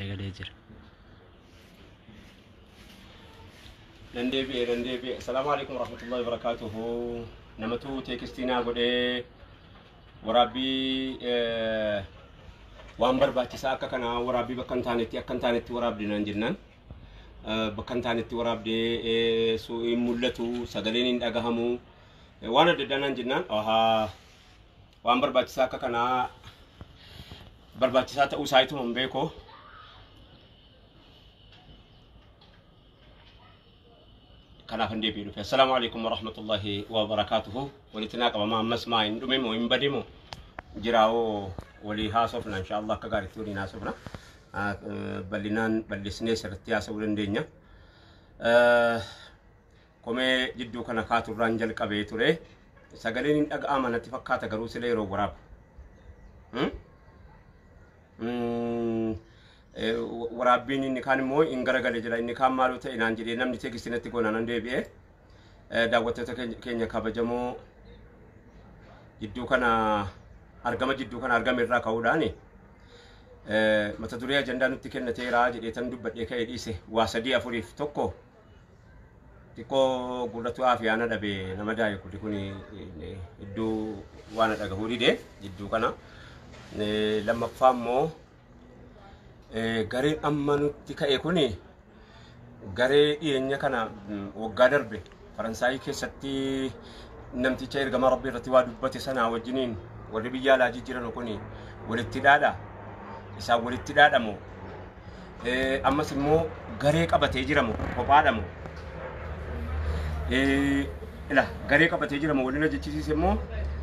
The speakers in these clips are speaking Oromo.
Eegalee jira. Nan deebi'e, nan deebi'e. Assalaamu alaikum warahmatullahi wabarakatuhu. Namatu teekistii naa godhee waraabbii waan barbaachisaa akka kanaa waraabbii bakka hin taanetti akka hin taanetti waraabde naan jennaan. Bakka hin taanetti waraabdee hin mul'atu, sagaleen hin dhagahamu, waan adda addaa naan jennaan. Ahaa, waan barbaachisaa akka kanaa barbaachisaa ta'uu isaa ituma hin beeku. Kanaaf hin deebi'e dhufe. Assalaamu alaikum warahmatullahi wabarakaatuhu. Walitti naa qabama ammas maa hin dhume moo hin bade moo jiraawoo walii haasofna inshaallah akka gaariitti waliin haasofna. Bal'inaan bal'isnee sirriitti haasa'uu dandeenya. Komee jidduu kana kaaturraan jalqabee ture. Sagaleen hin dhaga'ama natti fakkaata garuu sila yeroo waraabu. Waraabbiin inni kaan immoo hin garagale jira inni kaan maaloo ta'e naan jedhee namni teekistii natti goonaan nan deebi'e. Daawwattoota keenya kabajamoo jidduu kana argama jidduu kana argame irraa ka'uudhaan mata duree ajandaa nutti kennateera jedhee tan dubbadhee ka'ee dhiise waa sadii afuriif tokko xiqqoo gurratu aafiyaana dhabe nama daaye kulli kun hedduu waan dhagahuu dide jidduu kana. Lammaffaa immoo gareen amma nutti ka'e kun garee dhiyeenya kana waggaa darbe Faransaayii keessatti namticha ergamaa Rabbii irratti waa dubbate sanaa wajjiniin warri biyya alaa jijjiiran kun walitti dhaadha. Isaan walitti dhaadhamu. Ammas immoo garee qabatee jiramu kophaadhamu. Ila garee qabatee jiramu waliin hojjechiisiise immoo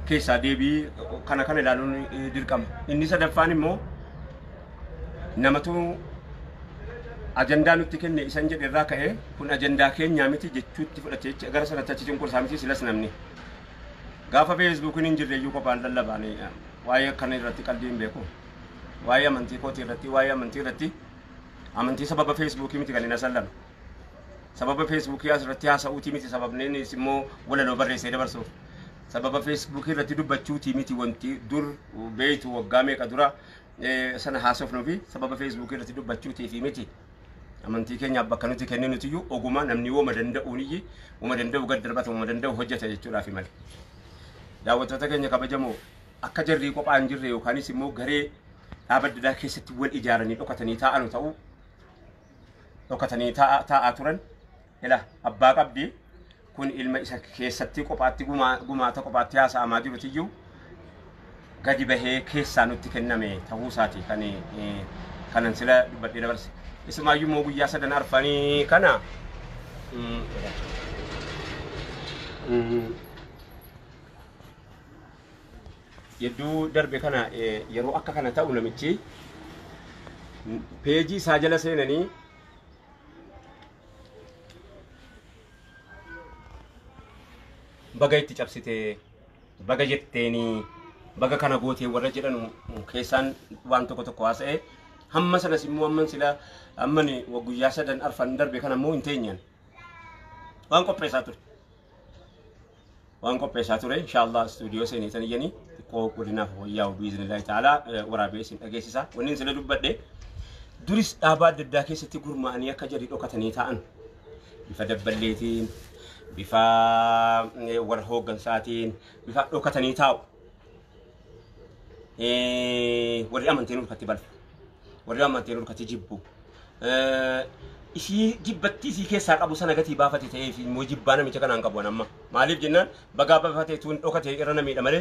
keessaa deebii kana kana ilaaluun dirqama. Inni sadaffaan immoo namatu ajandaa nutti kenne isan jedhe irraa ka'ee kun ajandaa keenyaa miti jechuutti fudhate jecha gara sanatti achi cunqursaa miti silas namni. Gaafa feesbuukiin hin jirre iyyuu kophaan lallabaan waa'ee akkana irratti qalbii hin beeku. Waa'ee amantii kootii irratti waa'ee amantii irratti amantii sababa feesbuukii miti kan hin asallame. Sababa feesbuukii asirratti haasa'uutii miti sababni innis immoo walaloo barreessee dabarsuuf. Sababa feesbuukii irratti dubbachuutii miti wanti dur beeytu waggaa meeqa dura sana haasofnuu fi sababa feesbuukii irratti dubbachuutii fi miti. Amantii keenyaaf bakka nuti kenninutiyyuu oguma namni woma danda'uun iyyi woma danda'u gad darbata woma danda'u hojjeta jechuudhaaf malee. Daawwattoota keenya kabajamoo akka jarrii kophaa hin jirre yookaanis immoo garee dhaaba adda addaa keessatti wal ijaaranii dhokatanii taa'anu ta'uu dhokatanii taa'aa turan ila abbaa qabdi kun ilma isa keessatti kophaatti gumaata kophaatti haasa'amaa jirutiyyuu gadi bahee keessaa nutti kenname ta'uu isaati kan kanan sila dubbadhee dabarse. Isumaayyuu immoo guyyaa sadan arfanii kana Yedduu darbe kana yeroo akka kana ta'u namichi peejii isaa jala seenanii baga itti cabsite baga jetteenii baga kana gootee warra jedhanu keessaan waan tokko tokko haasa'e hamma sanas immoo amman sila ammani guyyaa sadan arfan darbe kana immoo hin teenyan waan qopheessaa ture. Waan qopheessaa ture inshallah istuudiyoo seeneetan iyyanii xiqqoo godinaaf wayyaa'u biiznillahi ta'ala waraabee isin dhageessisa. Wanni sila dubbadhe duris dhaaba adda addaa keessatti gurmaa'anii akka jarri dhokatanii taa'an bifa dabballeetiin bifa warra hooggansaatiin bifa dhokatanii taa'u. Warri amantiin nurkatti balfu warri amantiin nurkatti jibbu Isii jibbatti isii keessaa qabu sana gatii baafate ta'eef immoo jibbaa namicha kanaan qabu an amma. Maaliif jennaan bagaa baafate tuun dhokate irra na miidha malee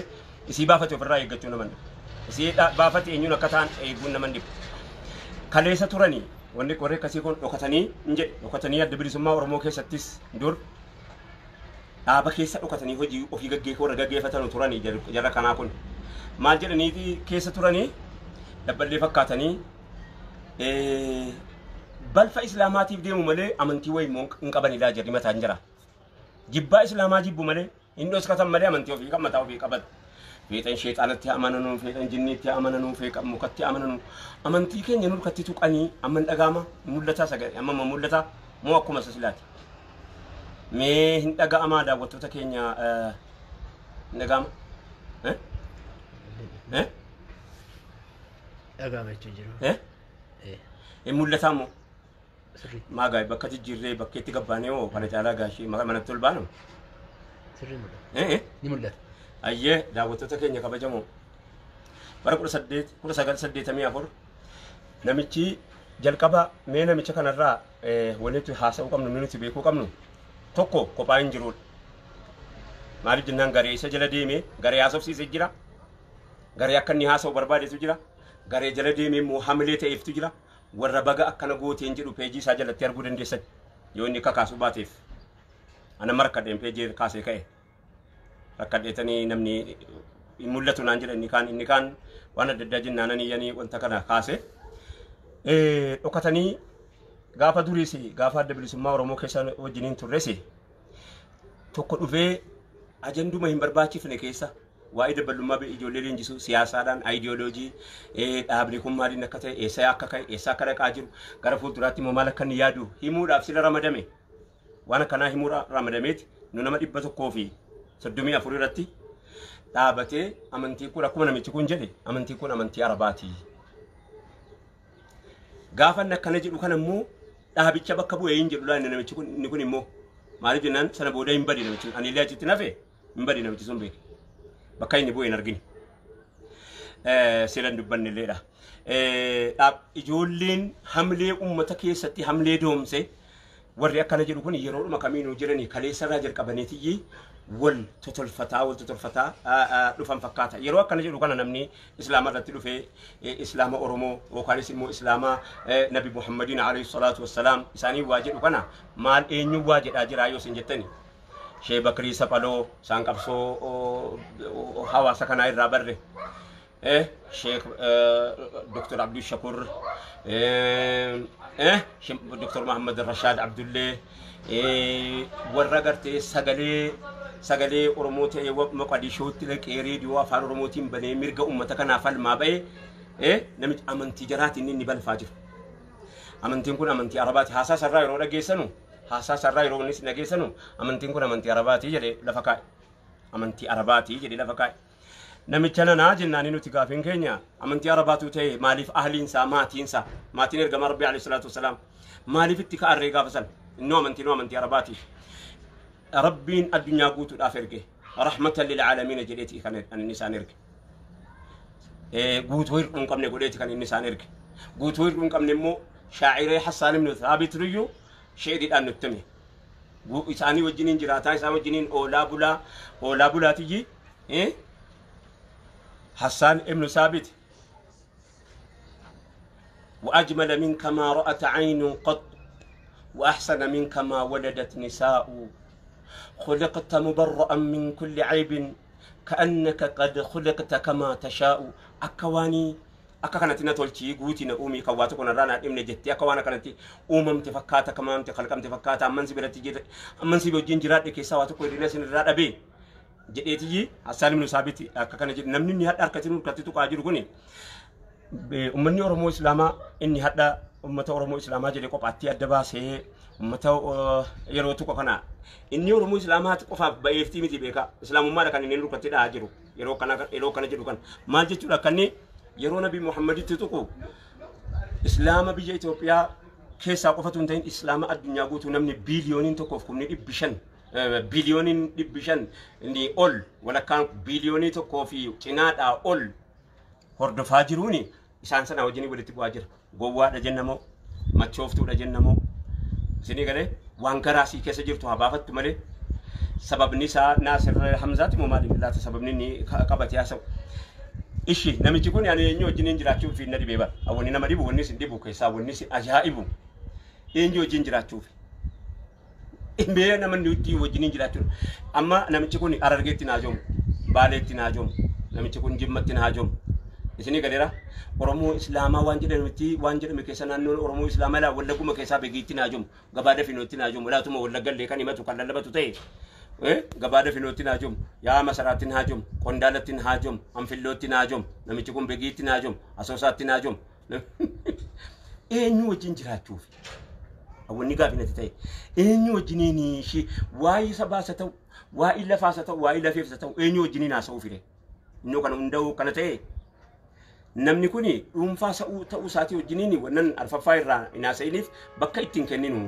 isii baafate ofirraa eeggachuu naman dhibu. Isii baafate eenyuun akka ta'an eeguun naman dhibu. Kaleessa turanii wanni warri akkasii kun dhokatanii hin jedhe dhokatanii adda bilisummaa Oromoo keessattis dur dhaaba keessa dhokatanii hojii ofii gaggeeffuu warra gaggeeffatanu turanii jarra kanaa kun. Maal jedhaniiti keessa turanii dabballee fakkaatanii balfa islaamaatiif deemu malee amantii wayii immoo hin qabanidha jedhi mataan jira. Jibbaa islaamaa jibbu malee hin dhoskatan malee amantii ofii kan mataa ofii qaban. Feexan sheexaanatti amananuu, feexan jinniitti amananuu, feexan mukatti amananuu. Amantii keenya nurkatti tuqanii amma hin dhaga'ama mul'ataa sagalee amma mul'ataa moo akkuma isa silaati. Mee hin dhaga'amaa daawwattoota keenya hin dhaga'ama? Eh? Eh? Dhaga'ama jechuun jiru. Eh? Hin mul'ataa immoo Sirrii. Maa gaa'e bakka jijjiirree bakkeetti gabbaanee hoo kana caalaa gaashii manatti ol baanu? Sirrii mul'ata. Eh eh. Ni mul'ata. Ayyee daawwattoota keenya kabajamoo bara 1984 namichi jalqaba mee namicha kanarraa wanti nuti haasa'uu qabnu nuti beekuu qabnu tokko kophaa hin jirudha. Maaliif jennaan garee isa jala deemee garee haasofsiisee jira. Garee akka inni haasa'u barbaadetu jira. Garee jala deemee immoo hamilee ta'eeftu jira. Warra baga akkana gooteen jedhu peejii isaa jalatti arguu dandeessan yoo inni kakaasuu baateef. Ana amma rakkadheen peejii kaasee ka'e. Rakkadheetanii namni hin mul'atu naan jedha inni kaan inni kaan waan adda addaa jennaan iyyanii wanta kana kaase. Dhokatanii gaafa duriis gaafa adda bilisummaa Oromoo keessa wajjiniin turres tokko dhufee ajanduma hin barbaachifne keessa waa'ee daballummaa ijoollee leenjisuu siyaasaadhaan aayidiyooloojii dhaabni kun maaliin akka ta'e eessa akka ka'e eessa akka dhaqaa jiru gara fuulduraatti immoo maal akka inni yaadu himuudhaaf sila ramadame waan akkanaa himuu ramadameeti nu nama 134 irratti dhaabatee amantii kun akkuma namichi kun jedhe amantii kun amantii Arabaati. Gaafa inni akkana jedhu kana immoo dhaabicha bakka bu'ee hin jedhu laa namichi kun inni kun immoo maaliif jennaan sana booda hin badi namichi ani illee achitti nafe hin badi namichi sun beeke bakka inni bu'e hin argine. Seeran dubbanne illeedha. Ijoolleen hamlee uummata keessatti hamlee doomse warri akkana jedhu kun yeroodhuma kamiinuu jiranii kaleessarraa jalqabaniitiyyi wal totolfataa wal totolfataa dhufan fakkaata. Yeroo akkana jedhu kana namni islaama irratti dhufee islaama Oromoo yookaanis immoo islaama Nabi Muhammadiin alayhi salaatu wassalaam isaanii waa jedhu kana maal eenyu waa jedhaa jira yoo isin jettani. Shee Bakrii Saphaloo isaan qabsoo hawaasa kanaa irraa barre. Sheekh Dr. Abdul Shakur, Dr. Muhammad Rashaad Abdullee, warra gartee sagalee sagalee Oromoo ta'ee Moqadishootti dhaqee reediyoo afaan Oromootiin banee mirga uummata kanaaf falmaa ba'e namichi amantii jaraatiin inni balfaa jiru. Amantiin kun amantii Arabaati. Haasaa sarraa yeroo dhageessanu haasaa sarraa yeroo innis dhageessanu amantiin kun amantii Arabaati jedhee lafa kaa'e. Amantii Arabaati jedhee lafa kaa'e. Namicha nanaa jennaanii nuti gaafiin keenya amantii Arabaatu ta'e maaliif ahliinsaa maatiinsaa maatiin ergama Rabbii alayhi salaatu wassalaam maaliif itti ka'arree gaafa sana innoo amantii noo amantii Arabaati. Rabbiin addunyaa guutuudhaaf erge rahmatan lil aalamiina jedheeti kan inni isaan erge. Guutuu hir'uu hin qabne godheeti kan inni isaan erge. Guutuu hir'uu hin qabne immoo shaaciree Hassaan ibn Thaabit iyyuu sheeriidhaan nutti hime. Isaanii wajjiniin jiraataa isaan wajjiniin oolaa bulaa oolaa bulaatiyyi Hassaan ibn Thaabit وأجمل منك ما رأت عين قط وأحسن منك ما ولدت نساء خلقت مبرأ من كل عيب كأنك قد خلقت كما تشاء أكواني أكا كانت نتولتي قوتي نأومي كواتو كنا رانا إمني جتي أكوانا كانت أمم تفكاتا كما أنت خلقم تفكاتا أمن سبرتي جد أمن سبو جنجرات كي سواتو كل الناس نراد أبي جئتي حسان بن ثابت أكا كان جد نمني هاد أركتين كتتو قاجر كوني ummanni Oromoo Islaamaa inni hadha ummata Oromoo Islaamaa jedhee qophaatti adda baasee ummata yeroo tokko kana inni Oromoo Islaamaa qofaaf ba'eeftii miti beeka Islaamummaadha kan inni rukatti dha'aa jiru yeroo kana jedhu kana maal jechuudha kan inni yeroo Nabi Muhammaditti tuqu Islaama biyya Itoophiyaa keessaa qofatu hin ta'in Islaama addunyaa guutuu namni biiliyooniin 1.5 biiliyooniin 500 inni ol walakkaan biiliyoonii 1 fi cinaadhaa ol hordofaa jiruuni isaan sana wajjin walitti bu'aa jira. Gowwaadha jennamoo machooftuudha jennamoo isinii galee waan garaasii keessa jirtu haa baafattu malee sababni isaa Naasir Hamzaati moo maaliif laata sababni inni qabatee haasa'u. Ishi namichi kun ani eenyu wajjin jiraachuuf na dhibee bara. Wanni nama dhibu wanni isin dhibu keessaa wanni isin ajaa'ibu eenyu wajjin jiraachuuf. Mee nama nuti wajjin jiraachuuf. Amma namichi kun Harargeetti naa joomu Baaleetti naa joomu namichi kun Jimmatti naa joomu. Isinii galeera Oromoo Islaamaa waan jedhamutti waan jedhame keessa naannoon Oromoo Islaamaa laa Wallagguma keessaa Begiitti naa joomu gabaa Dafinootti naa joomu laatuma Wallaggallee kan himatu kan lallabatu ta'e gabaa Dafinootti naa joomu yaa Masaraatti naa joomu Qondaalatti naa joomu Anfillootti naa joomu namichi kun Begiitti naa joomu Asoosaatti naa joomu eenyu wajjin jiraachuuf wanni gaafii natti ta'e eenyu wajjiniin ishee waa'ee sabaas haa ta'u waa'ee lafaas haa ta'u waa'ee lafeefs haa ta'u eenyu wajjiniin haasa'uu fide innoo kana hunda'uu kana ta'e. Namni kuni dhuunfaa ta'uu isaatii wajjiniin wannan arfaffaa irraa hin haasa'iniif bakka ittiin kenninu.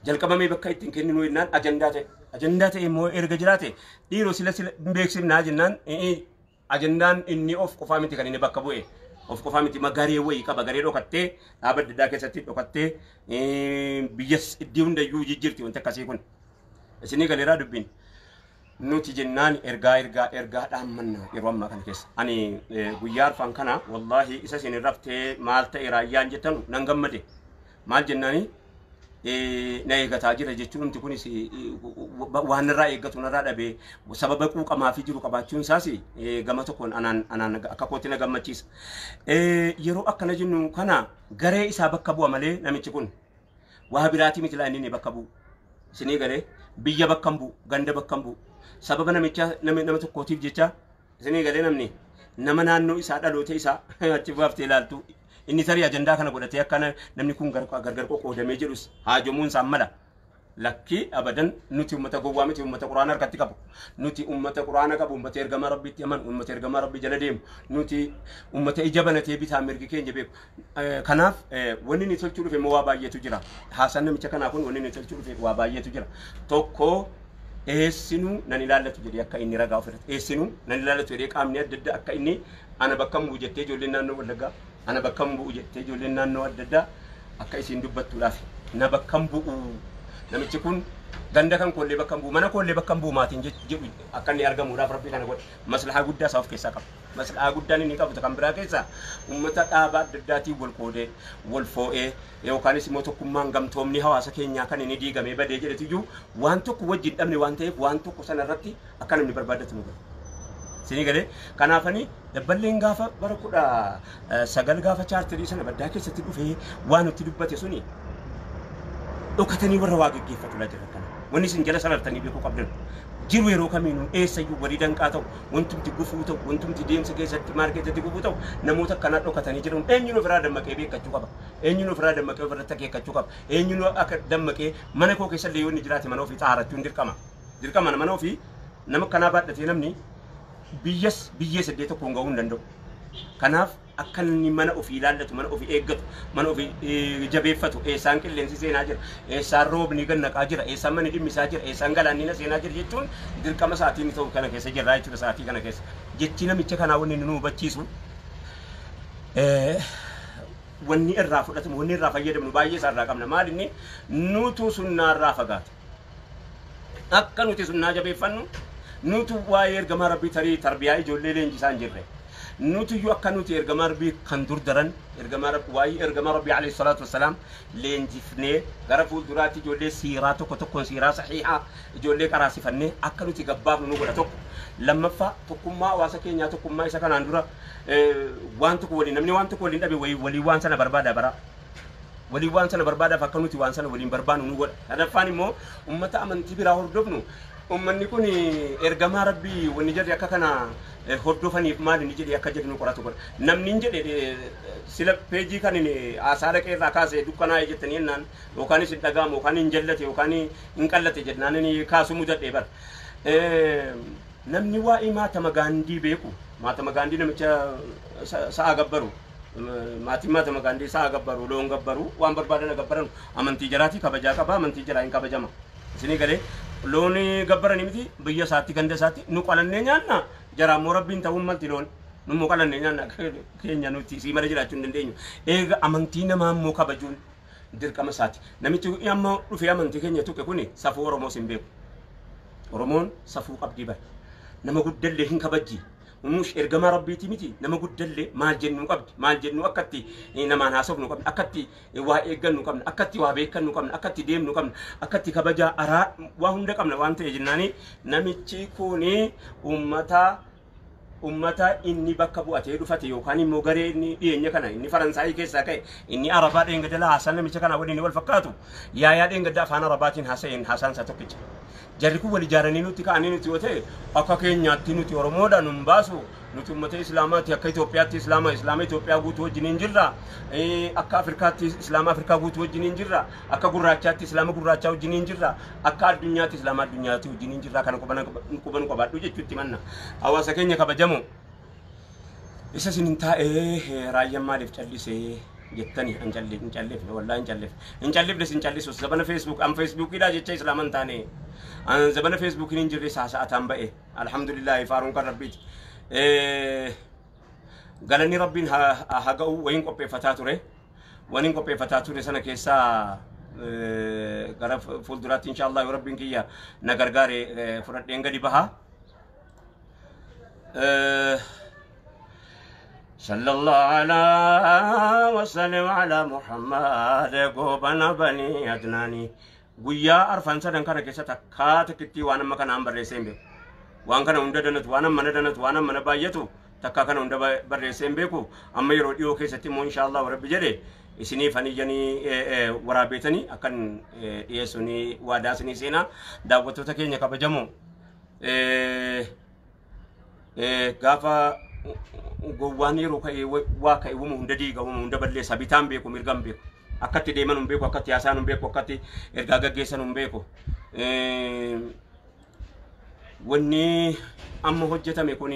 Jalqabamee bakka ittiin kenninu jennaan ajandaa ta'e. Ajandaa ta'e immoo erga jiraate dhiiroo sila sila hin beeksifnaa jennaan ajandaan inni of qofaa miti kan inni bakka bu'e. Of qofaa miti garee wayii qaba, garee dhokattee dhaaba adda addaa keessatti dhokattee biyyas iddoo hundayyuu jijjiirti wanti akkasii kun. Isinii galeeraa dubbiin. Nuti jennaan ergaa ergaa ergaa dhaammanna yeroo ammaa kana keessa. Ani guyyaa arfan kana wallaahi isa isin raftee maal ta'e raayyaan jettanu nan gammade. Maal jennaani na eeggataa jira jechuun kunis waan narraa eeggatu narraa dhabee sababa quuqamaa fi jiru qabaachuun isaas gama tokkoon anaan anaan akka kootti na gammachiisa. Yeroo akkana jennu kana garee isaa bakka bu'a malee namichi kun waa biraatii miti laa inni bakka bu'u. Isinii galee biyya bakka hin bu'u, ganda bakka hin bu'u. Sababa namicha nama tokkootiif jecha isinii galee namni nama naannoo isaa dhaloota isaa achi baaftee ilaaltu inni tarii ajandaa kana godhatee akka namni kun gargar qoqqoodamee jedhus haajomuun isaan mala. Lakki abadan nuti uummata gowwaa miti, uummata quraana harkatti qabu. Nuti uummata quraana qabu, uummata ergamaa rabbiitti amanu, uummata ergamaa rabbii jala deemu. Nuti uummata ija banatee bitaa mirgi keenya beeku. Kanaaf wanni inni tolchuu dhufe immoo waa baay'eetu jira. Haasaan namicha kanaa kun wanni inni tolchuu dhufe waa baay'eetu jira. Tokko eessinuu nan ilaallatu jedhee akka inni ragaa ofirratti. Eessinuu nan ilaallatu jedhee qaamni adda addaa akka inni ana bakka hin bu'u jettee ijoolleen naannoo Wallaggaa, ana bakka hin bu'u jettee ijoolleen naannoo adda addaa akka isiin dubbattuudhaaf na bakka hin bu'u. Namichi kun ganda kan koollee bakka hin bu'u, mana koollee bakka hin bu'u maatiin jedhu akka inni argamuudhaaf rabbi kana godhe. Maslahaa guddaa isaa of keessaa qaba. Maslahaa guddaan inni qabu kan biraa keessaa uummata dhaabaa adda addaatiin wal qoodee, wal foo'ee yookaanis immoo tokkummaan gamtoomni hawaasa keenyaa kan inni diigamee badee jedhetu iyyuu waan tokko wajjin dhabne waan ta'eef waan tokko sana irratti akka namni barbaadatu nu godhe. Isinii galee kanaafani dabballeen gaafa bara 19 gaafa chaartirii sana baddaa keessatti dhufee waan nutti dubbate suni dhokatanii warra waa geggeeffatu laa jira kana. Wanni isin jala sarartanii beekuu qabdan. Jiru yeroo kamiinuu eessayyuu walii danqaa ta'u, wantumti gufuu ta'u, wantumti deemsa keessatti maal keessatti gufuu ta'u, namoota akkanaa dhokatanii jiran eenyuun ofirraa dammaqee beekkachuu qaba. Eenyuun ofirraa dammaqee ofirratti akeekkachuu qaba. Eenyuun akka dammaqee mana koo keessallee yoo inni jiraate mana ofii xaarachuun dirqama. Dirqama mana ofii nama akkanaa baadhatee namni biyyas biyyee saddeet tokkoon gahuu hin danda'u. Kanaaf akka inni mana ofii ilaallatu, mana ofii eeggatu, mana ofii jabeeffatu, eessaan qilleensi seenaa jira, eessaan roobni gannaqaa jira, eessaan manni dhimmisaa jira, eessaan galaanni na seenaa jira jechuun dirqama sa'aatii inni ta'u kana keessa jirra jechuudha sa'aatii kana keessa. Jechi namicha kanaa wanni inni nu hubachiisu wanni irraa fudhatamu, wanni irraa fayyadamnu baay'ee isaa irraa qabna. Maal inni nutu sunnaa irraa fagaata. Akka nuti sunnaa jabeeffannu nutu waa'ee ergamaa rabbii tarii tarbiyaa ijoollee leenjisaa hin jirre. Nuti iyyuu akka nuti ergamaa rabbii kan dur daran ergamaa rabbii waa'ee ergamaa rabbii alayhi salaatu wassalaam leenjifnee gara fuulduraatti ijoollee siiraa tokko tokkoon siiraa sahiihaa ijoollee qaraasifannee akka nuti gabbaafnu nu godha tokko. Lammaffaa tokkummaa hawaasa keenyaa tokkummaa isa kanaan dura waan tokko waliin namni waan tokko waliin dhabe walii waan sana barbaada bara. Walii waan sana barbaadaaf akka nuti waan sana waliin barbaannu nu godha. Sadaffaan immoo uummata amantii biraa hordofnu uummanni kun ergamaa rabbii wanni jedhe akka kana hordofaniif maal inni jedhe akka jedhu nu qoratu godha. Namni hin jedhe sila peejii kan inni haasaa dhaqee irraa kaase dukkanaa'e jettanii jennaan yookaanis hin dhaga'amu yookaan hin jallate yookaan hin qallate jennaan inni kaasuu mudadhee bara. Namni waa'ee Mahatma Gaandii beeku, Mahatma Gaandii namicha sa'a gabbaru, maatiin Mahatma Gaandii sa'a gabbaru, loon gabbaru, waan barbaadan gabbaran amantii jaraatii kabajaa qaba, amantii jaraa hin kabajama. Isinii galee loon gabbaranii miti biyya isaatti ganda isaatti nu qalannee nyaanna jaraa immoo rabbiin ta'uun malti loon nu immoo qalannee nyaanna keenya nuti sii mala jiraachuu hin dandeenyu. Eega amantii namaa immoo kabajuun dirqama isaati. Namichi amma dhufee amantii keenya tuqe kuni safuu Oromoos hin beeku. Oromoon safuu qabdii bara. Nama guddallee hin kabajji. Mush ergamaa rabbiiti miti nama guddallee maal jennuu qabdi, maal jennuu akkatti namaan haasofnu qabdi, akkatti waa eeggannu qabna, akkatti waa beekannu qabna, akkatti deemnu qabna, akkatti kabajaa araa waa hunda qabna waan ta'e jennaani namichi kuni uummata inni bakka bu'atee dhufate yookaan immoo garee inni dhiyeenya kana inni Faransaayii keessaa ka'e inni Arabaa dheengadala haasaan namicha kanaa waliin wal fakkaatu yaayaa dheengadda afaan Arabaatiin haasa'een haasaan isaa tokkicha. Jarri kun wal ijaaranii nuti ka'anii nuti yoo ta'e akka keenyaatti nuti Oromoodha nun baasu, nuti uummata Islaamaati akka Itoophiyaatti Islaama Islaama Itoophiyaa guutuu wajjin hin jirra, akka Afrikaatti Islaama Afrikaa guutuu wajjin hin jirra, akka gurraachaatti Islaama gurraachaa wajjin hin jirra, akka addunyaatti Islaama addunyaatti wajjin hin jirra kana quban qabaadhu jechuutti manna. Hawaasa keenya kabajamoo. Isa isin taa'ee raayyaan maaliif callisee jettani, an calli hin callifne, wallaahi hin callifne, hin callifne, sin callisus. Zabana Facebook, an Facebookiidha jecha islaaman taane, an zabana Facebookiin hin jirre saasa'ataan ba'e. Alhamdulillahi, faaruun kan rabbiiti, galanni rabbiin haa ga'u. Wayin qopheeffataa ture, waniin qopheeffataa ture sana keessaa gara fuulduraatti insha Allah yoo rabbiin kiyya na gargaare fudhadheen gadi baha. صلى الله على وسلم على محمد goobana banii adnaani. Guyyaa arfan sadan kana keessa takkaa takkitti waan amma kanaan barreessee hin beeku. Waan kana hunda danatu, waan amma danatu, waan amma baay'atu takkaa kana hunda barreessee hin beeku. Amma yeroo dhiyoo keessatti immoo insha Allah rabbi jedhe isiniif aniyyanii waraabeetanii akkan dhiyeessu ni waadaa isinii seenaa. Daawwattoota keenya kabajamoo, gaafa gowwaan yeroo ka'ee waa ka'e wama hunda diiga, wama hunda balleessa. Bitaan beeku, mirgaan beeku, akkatti deeman hin beeku, akkatti haasaan hin beeku, akkatti ergaa gaggeessan hin beeku. Wanni amma hojjetame kun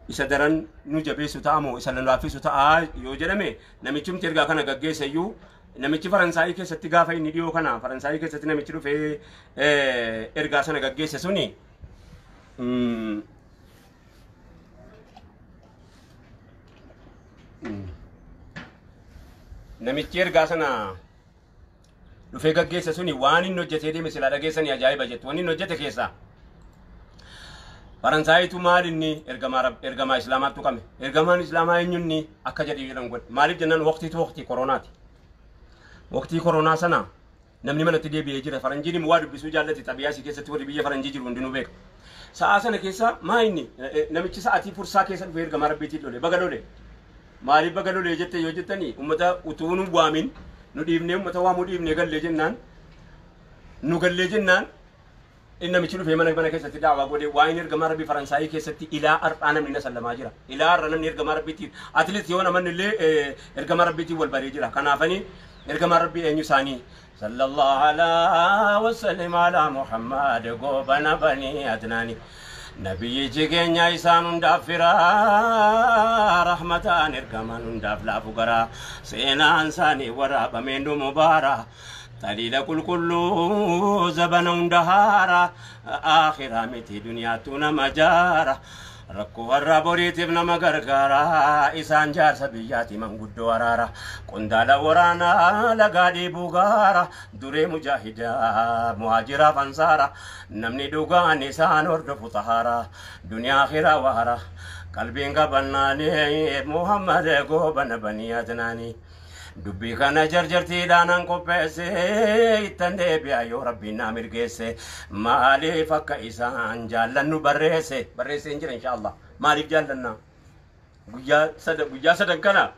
isa daran nu jabeessu ta'a moo isa laaffisu ta'a yoo jedhame, namichumti ergaa kana gaggeessa iyyuu, namichi Faransaayii keessatti gaafa inni dhiyoo kana Faransaayii keessatti namichi dhufee ergaa sana gaggeesse suni namichi ergaa sana dhufee gaggeesse suni waan inni hojjetee deeme silaa dhageessanii ajaa'iba jettu. Wanni inni hojjete keessaa Faransaayitu maal inni ergamaa islaamaatti tuqame, ergamaan islaamaa eenyunni akka jedhi jedhan godhe. Maaliif jennaan, waqtiitu waqtii koronaati. Waqtii koronaa sana namni manatti deebi'ee jira. Faranjiin immoo waa dubbisuu jaallati, xabiyaa isii keessatti warri biyya faranjii jiru hundinuu beeka. Sa'aa sana keessa maa inni namichi sa'aatii fursaa keessa dhufee ergamaa rabbiitiin lole. Baga lole. Maaliif baga lole jette yoo jettanii, ummata utuu nu waamin nu dhiibnee, ummata waamuu dhiibnee gallee jennaan, nu gallee jennaan, inni namichi dhufee mana keessatti daawaa godhe. Waa'een ergamaa rabbii Faransaayii keessatti ilaa har'aa namni na sallamaa jira. Ilaa har'a namni ergamaa rabbiitiif atleast yoo namanni illee ergamaa rabbiitiin wal baree jira. Kanaafanii ergamaa rabbii eenyu isaanii. صلى الله على وسلم على محمد goobana banii adnaani. Nabiyyichi keenya isaan hundaaf firaa, rahmataan ergamaan hundaaf laafu garaa, seenaan isaanii waraabameen dhumu baara, taliila qulqulluu zabana hunda haara, akhiraa miti duniyaattuu nama jaara, rakkoo warra boriitiif nama gargaara. Isaan jaarsa biyyaati, manguddoo araara, qondaala waraanaa, lagaa dhiibuu gaara, duree mujaahidaa, muhaajiraaf ansaara. Namni dhugaan isaan hordofu tahaara, duniyaa akhiraa waara, qalbiin qabannaanii Muhammad goobana banii adnaanii. Dubbii kana jarjartiidhaan an qopheesse, ittan deebi'a yoo rabbiin naa mirgeesse. Maaliif akka isaan jaallannu barreesse, barreesse hin jira insha Allah. Maaliif jaallanna? Guyyaa sadan kana,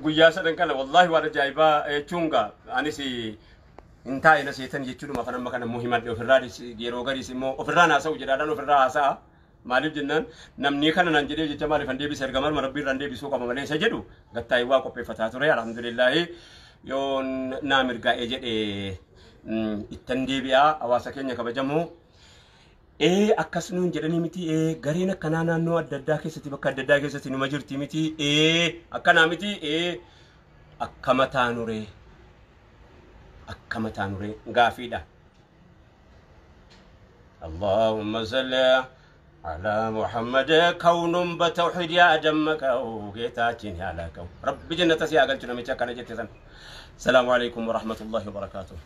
guyyaa sadan kana wallahi waan ajaa'ibaa jechuun gaa anis hin taa'e na seetan jechuudhuma. Kan amma kana immoo himadhe ofirraa yeroo gariis immoo ofirraa haasa'u jedhaadhaan ofirraa haasa'a. Maaliif jennaan, namni kana nan jedhee jecha maaliif an deebisa, erga marma rabbii irraan deebisuu qaba malee isa jedhu gattaa'ee waa qopheeffataa ture. Alhamdulillaahi, yoo naa mirgaa'ee jedhe ittan deebi'aa. Hawaasa keenya kabajamoo, ee akkas nuun jedhanii miti, ee gareen akkanaa naannoo adda addaa keessatti, bakka adda addaa keessatti numa jirti miti, ee akkanaa miti, ee akkama taanuree, akkama taanuree gaafiidha. اللهم صل على محمد كون በተውሂድ ያደመቀው ጌታችን ያላቀው ረቢ ጀነተ ሲያገልች ነው። akkana jette san። ሰላሙ አለይኩም ወረሕመቱላሂ ወበረካቱሁ።